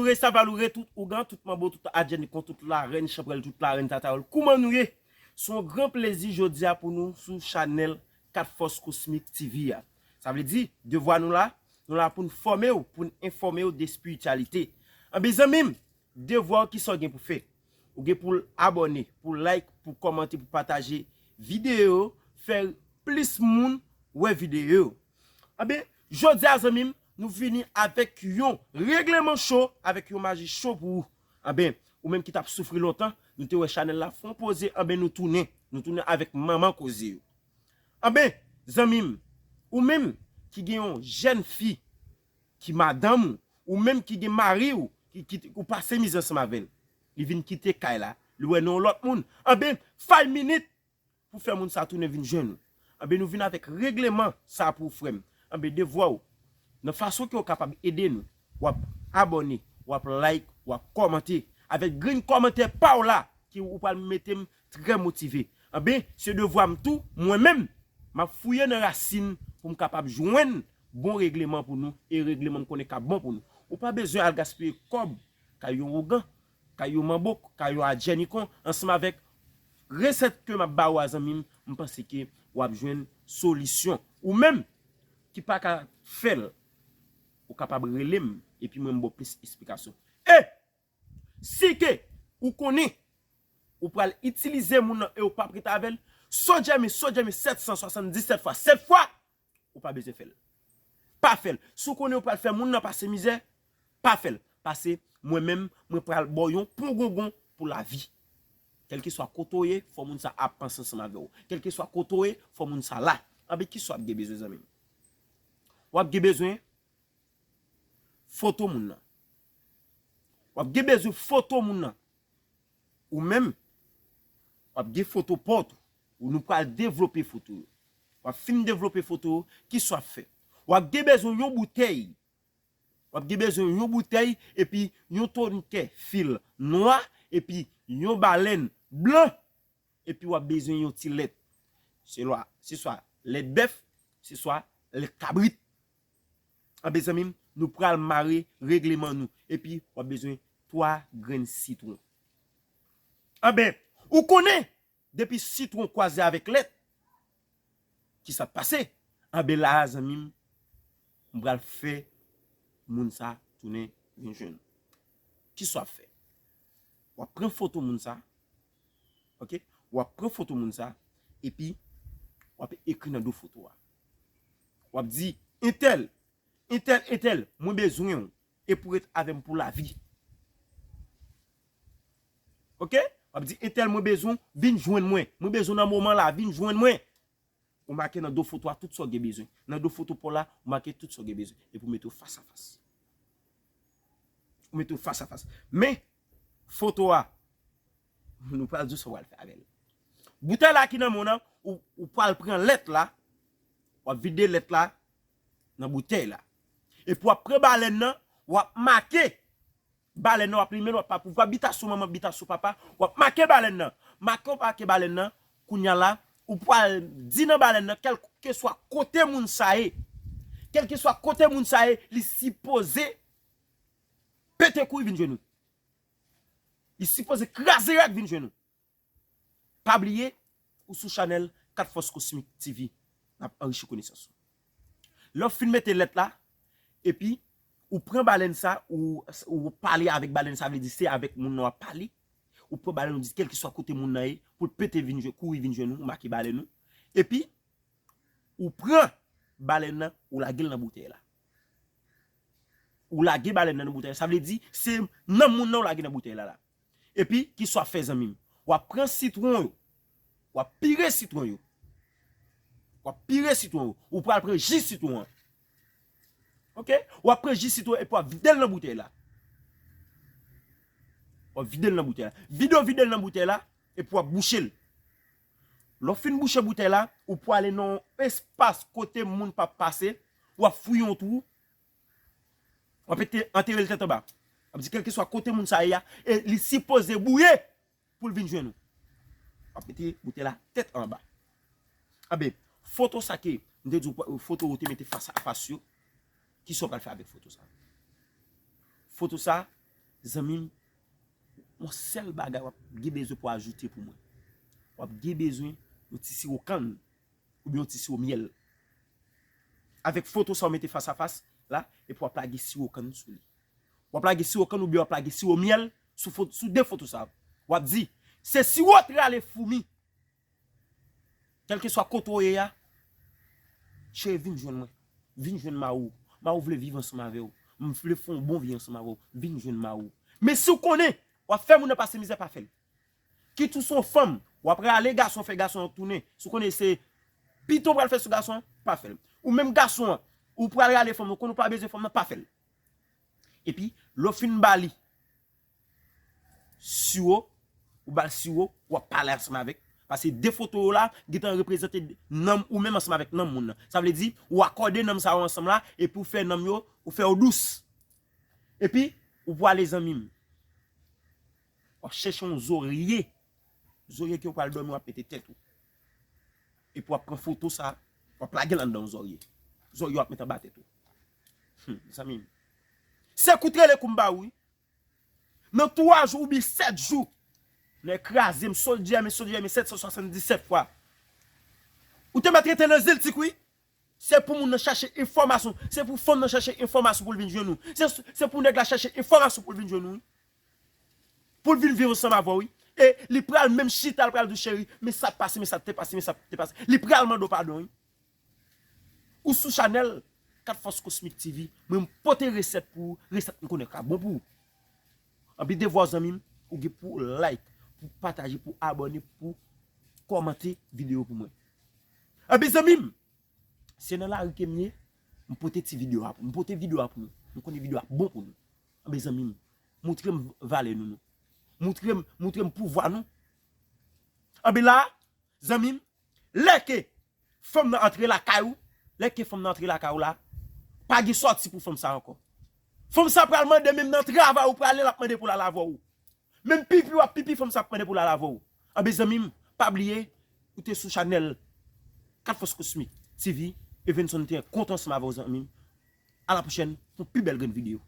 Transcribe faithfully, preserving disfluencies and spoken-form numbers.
Loure Sav, Loure tout ougan, tout manbo, tout adjènikon, tout larèn chanpwèl, tout larèn tatawòl. Kouman nou ye? Se yon gran plezi jodi a pou nou sou chanèl Kat Fòs Kosmik T V a. Sa vle di, devwa nou la, nou la pou n fòme w, pou n enfòme w de espirityalite. Anben zanmi m, devwa w, kisa w gen pou fè? Ou gen pou l abòne, pou l like, pou l kòmante, pou l pataje videyo, fè plis moun wè videyo. Anben, jodi a zanmi m, nou vini avèk yon regleman cho, avèk yon maji cho pou ou. Anben, ou menm ki t ap soufri lontan, nou te wè chanèl la fè yon poze, anben nou tounen, nou tounen avèk manman koze yo. Anben, zanmi m, ou menm ki gen yon jèn fi, ki madanm ou, ou menm ki gen mari w, ki, ki, ou pase mizè ansanm avè l. Li vin kite kay la, li wè nan yon lòt moun. Anben, five minutes pou fè moun sa tounen vin jwenn ou. Anben, nou vin avèk regleman sa pou ou, frè m. Anben, devwa w, nan fason ke w kapab ede nou, w ap abòne, w ap like, w ap kòmante. Avèk grenn kòmantè pa w la, ki ou pral mete m trè motive. Anben, se devwa m tou, mwen menm, m ap fouye nan rasin pou m kapab jwenn bon regleman pou nou, e regleman m konnen k ap bon pou nou. Ou pa bezwen al gaspiye kòb kay yon ougan, kay yon manbo, kay yon adjènikon, ansanm avèk resèt ke m ap ba ou a, zanmi m, m panse ke w ap jwenn solisyon. Ou menm ki pa ka fè l, ou kapab rele m, epi mwen m ba w plis esplikasyon. E si ke ou konnen ou pral itilize moun nan e ou p ap ret avè l, sodjèmen, sodjèmen sèt san swasanndisèt fwa sèt fwa, ou pa bezwen fè l. Pa fè l. Si w konnen ou pral fè moun nan pase mizè, pa fè l. Pase mwen menm, mwen pral ba w yon pongongon pou lavi. Kèlkeswa kote w ye, fò moun sa ap panse ansanm avè w. Kèlkeswa kote w ye, fò moun sa la. Anben, kisa w ap gen bezwen, zanmi m? W ap gen bezwen foto moun nan. W ap gen bezwen foto moun nan. Ou menm, w ap gen foto pa w tou. Ou nou pral devlope foto yo. W ap fin devlope foto yo, kisa w ap fè? W ap gen bezwen yon boutèy. W ap gen bezwen yon boutèy, epi yon tonikè fil nwa, epi yon balèn blan, epi w ap bezwen yon ti lèt. Se lwa, se swa lèt bèf, se swa lèt kabrit. Anben, zanmi m, nou pral mare regleman nou. Epi, w ap bezwen twa grenn sitwon. Anben, ou konnen, depi sitwon kwaze avèk lèt, kisa k pase? Anben, la a, zanmi m, m pral fè moun sa tounen vin jwenn ou. Kisa w ap fè? W ap pran foto moun sa, oke? W ap pran foto moun sa, epi w ap ekri nan do foto a. W ap di, entèl, entèl, entèl, mwen bezwen w, e pou ret avè m pou lavi. Oke? W ap di, entèl, mwen bezwen w, vin jwenn mwen. Mwen bezwen w nan moman la, vin jwenn mwen. Ou make nan do foto a tout sa w gen bezwen. Nan do foto pa w la, ou make tout sa w gen bezwen. Epi w mete w fas a fas. Ou mete w fas a fas. Men, foto a, nou pral di w sa w pral fè avè l. Boutèy la ki nan men w nan, ou, ou pral pran lèt la, w ap vide lèt la nan boutèy la. Epi w ap pran balèn nan, w ap make balèn nan, w ap limen l, w ap pa pouvwa, bitasyon manman, bitasyon papa, w ap make balèn nan. Make w make balèn nan, kounye a la, ou pral di nan balèn nan, kèlkeswa kote moun sa ye, kèlkeswa kote moun sa ye, li sipoze pete kouri vin jwenn ou. Li sipoze kraze rad vin jwenn ou. Pa bliye, ou sou chanèl Kat Fòs Kosmik T V. N ap anrichi konesans ou. Lè w fin mete lèt la, epi ou pran balèn sa, ou, ou pale avèk balèn sa, vle di se avèk moun nan w ap pale. Ou pran balèn, ou di kèlkeswa kote moun nan ye, pou l pete vin jwe, kouri vin jwenn ou, ou make balèn ou. Epi, ou pran balèn nan, ou lage l nan boutèy la. Ou lage balèn nan nan boutèy la. Sa vle di, se nanm moun nan ou lage nan boutèy la la. Epi, kisa w ap fè, zanmi m? W ap pran sitwon yo. W ap pire sitwon yo. W ap pire sitwon yo. Ou pral pran ji sitwon an. Oke? W ap pran ji sitwon epi w ap vide l nan boutèy la. W ap vide l nan boutèy la. Vide w vide l nan boutèy la, epi w ap bouche l. Lè w fin bouche boutèy la, ou pwale nan yon espas kote moun p ap pase, w ap fouye yon twou, w ap ete-, antere l tèt anba. W ap di kèlkeswa kote moun sa ye a, e li sipoze bouye pou l vin jwenn ou. W ap mete boutèy la tèt anba. Anben, foto sa ke m te di w, foto ou te mete fas a fas yo, kisa w pral fè avèk foto sa? Foto sa, Zanmi m, yon sèl bagay w ap gen bezwen pou ajoute pou mwen. W ap gen bezwen yon ti siwo kann oubyen yon ti siwo myèl. Avèk foto sa w mete fas a fas la, epi w ap lage siwo kann sou li. W ap lage siwo kann oubyen w ap lage siwo myèl sou, sou de foto sa. W ap di, se siwo trale foumi. Kèlkeswa kote w ye a, cheri, vin jwenn mwen. Vin jwenn mari w. Mari w vle viv ansanm avè w. M vle fè yon bon vi ansanm avè w. Vin jwenn mari w. Men si w konnen w ap fè moun nan pase mizè, pa fè l. Kit ou se yon fanm, w ap rale gason, fè gason an tounen. Si w konnen se pito w pral fè sou gason an, pa fè l. Ou menm gason an, ou pral rale fanm nan, ou konnen w pa bezwen fanm nan, pa fè l. Epi, lè w fin ba li siwo, ou ba l siwo, w ap pale ansanm avè l. Paske de foto yo la, gentan reprezante nanm ou menm ansanm avèk nanm moun nan. Sa vle di, ou akòde nanm sa yo ansanm la, epi w fè nanm yo, ou fè yo dous. Epi, ou pwale zanmi m. W ap chèche yon zòrye. Zòrye ke w pral dòmi, w ap mete tèt ou. Epi w ap pran foto sa, w ap lage l anndan yon zòrye. Zòrye w ap mete anba tèt ou. Hmm, zanmi m. Se kout rele kou m ba ou, wi. Nan twa jou oubyen sèt jou, nèg kraze m, sodyè m, sodyè m, sèt san swasanndisèt fwa. Ou te mèt rete nan zil tik, wi. Se pou moun nan chache enfòmasyon. Se pou fanm nan chache enfòmasyon pou l vin jwenn ou. Se, se pou nèg la chache enfòmasyon pou l vin jwenn ou, wi. Pou l vin viv ansanm avè w, wi. E li pral menm chita, l pral di w, cheri, men sa k pase, men sa k te pase, men sa k te pase. Li pral mande w padon, wi. Ou sou chanèl Kat Fòs Kosmik T V, mwen m pote resèt pou ou, resèt m konnen ka bon pou ou. Anpi devwa w zanmi m, ou gen pou like, pou pataje, pou abòne, pou kòmante videyo pou mwen. Anpi zanmi m, se nan lari ke m ye, m pote ti videyo a pou, m pote videyo a pou nou. M konnen videyo a bon pou nou. Anpi zanmi m, moutre m valè nou, nou. Moutre m, moutre m pouvwa nou. Anpi la, zanmi m, lè ke fanm nan antre lakay ou, lè ke fanm nan antre lakay ou la, pa gen sòti pou fanm sa ankò. Fanm sa pral mande menm nan travay ou prale, l ap mande pou l al avè w. Menm pipi w ap pipi, fanm sa ap mande pou l al avè w. Anben zanmi m, pa bliye, ou te sou chanèl Kat Fòs Kosmik T V, Evenson te kontan ansanm avè w zanmi m. A la pwochèn pou pi bèl grenn videyo.